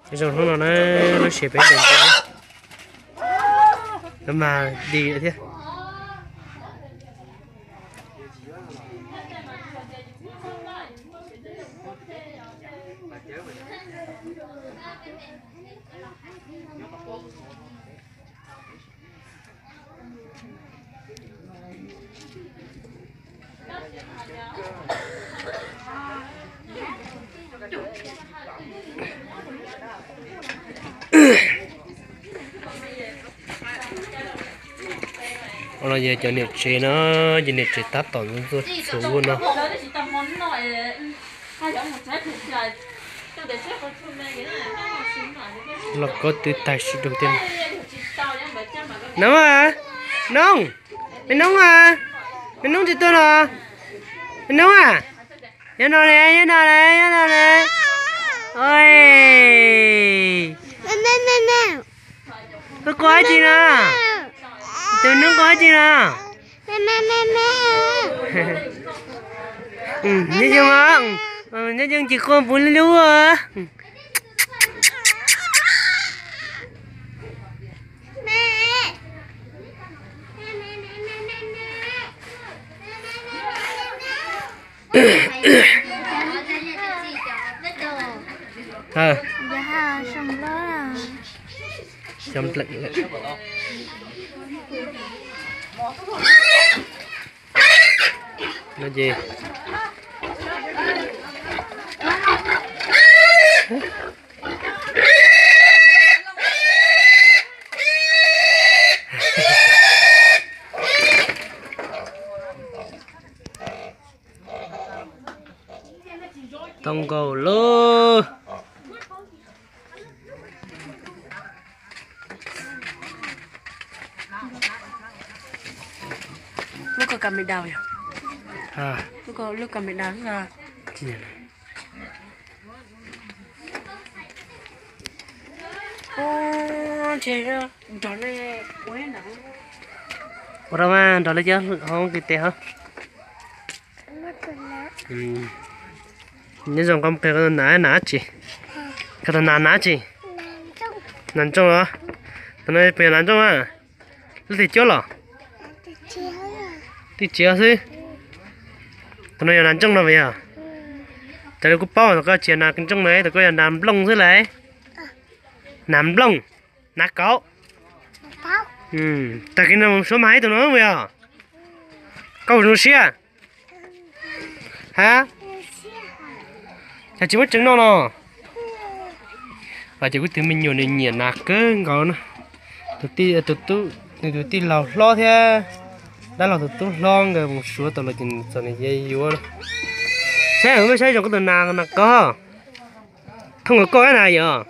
Zoo hnub no na, lub tsev peb ntees ntsia, lub mas di thiab. Ua no yog cov niam tsev no, ces niam tsev tab tom ntxuav txhuv no. Los koj twb tag sim rau tiag. Noog a, Noog, me Noog a, me Noog tsis tuaj no, me Noog a, nyob no ne, nyob no ne, nyob no ne. Oi, koj quaj dab tsi no? Tus Noog quaj dab tsi no? Nyob zoo, nyob zoo, tsis quaj puv lub. Xyov npleem lawm. No ces tau nkaus lauj. Lub ko ka me dau yog, lub ka me dau. Ua rau mas nrog lawv cov hauv kws tes hov. Nyob zoo, koj mus qhia koj tus nas nas tsi? Koj tus nas nas tsi? Nas ntsooj los? Tus no puas yog nas ntsooj a? Lub twg cuab los? Twb tsis yog xwb. Tus no yog nas ntsooj no puas yog? Raws li kuv paub thaum koj tsis yog nas ntsooj na, thaum koj yog nas nplooj xwb lauj. Nas nplooj, nas kauv. Tag kis no mus suav mas ib tug no puas yog? Koj puas zoo siab? Ha? Yog tsis muaj tseev noj no. Ces kuv tus me nyuam nws nyiam nas kawg nkaus na. Tus tij, tus tub, nws tus tij laug hlob thiab dab laug tus tub hlob nkawd mus suav tau los ces txog nws yuav. Saib, saib zoo koj tus nas, nas kauv. Thooj nkawd koj na yog.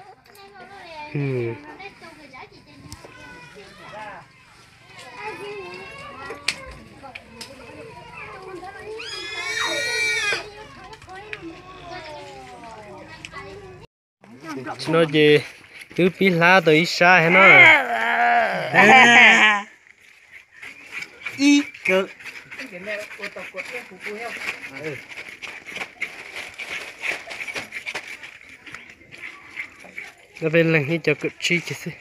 Tam sim no ces twb pib hlab tau ib sab thiab no. Ib kawm. Peb leeg ib co kawm tsib ces xwb.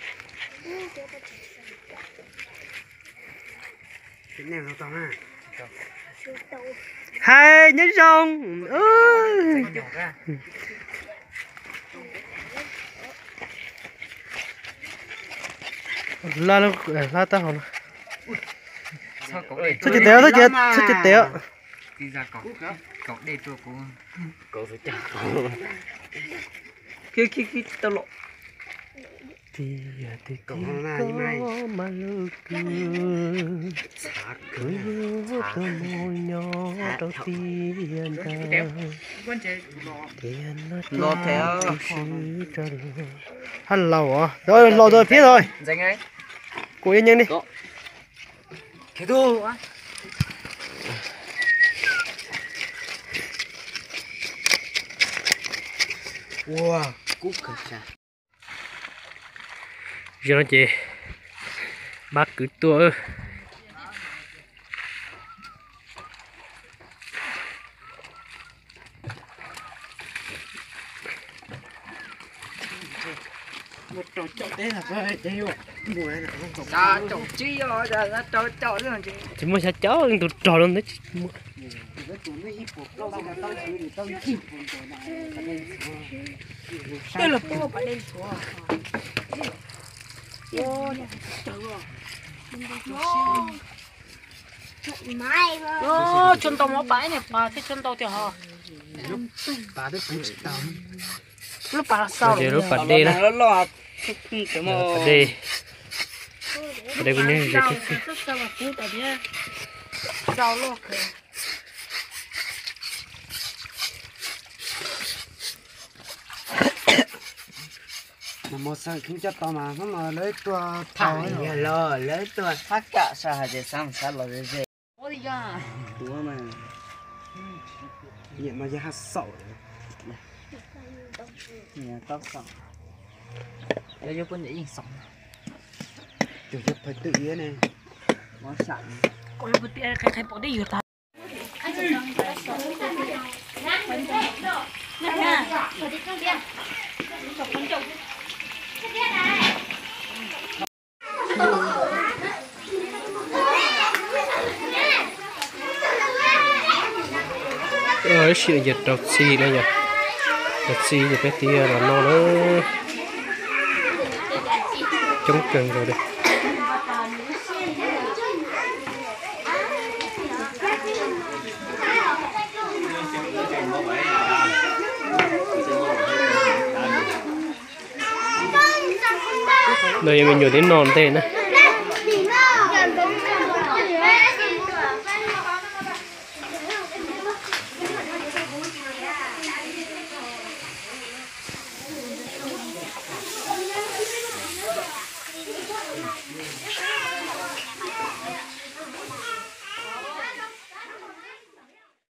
Hais nyob zoo. Hlab, hlab taub hau no. Txhob cem tes, txhob cem tes. Tau los. Tiag tiag, koj mas lub kws kuv yug tus mus nyob rau tiag ntag. Tiag no los, tus swb rau luag. Hab laus os, laus tau thiab os. Kuv ib nyeej ni. Ua, kub kawg. Zaum no ces pab kwv tuaj. Tsis muaj xya caum leej twg rog los ntawd tsis muaj. Tshuaj ntau, muab pas niag pas thiab tshuaj ntau tiag hos. Lub pas los xaus, lub pas dej na. Pas dej, pas dej kuj nyob ze thiab. Mas mos xaws khwv coj tau mas hnub no lawv tuaj thaj los lawv tuaj thab kam sab hais tias xav xav los ze ze. Tuav mas nyiam no yog haj xaum, nyiam tau xaum, yog poj niam yeej xaum. Tus yog phaj twj iab ne. Ib sim no ces rau txi no yog, rau txi ces peb tig los noj na. Coob kawg nkaus li. No yog me nyuam twb noj ntej na.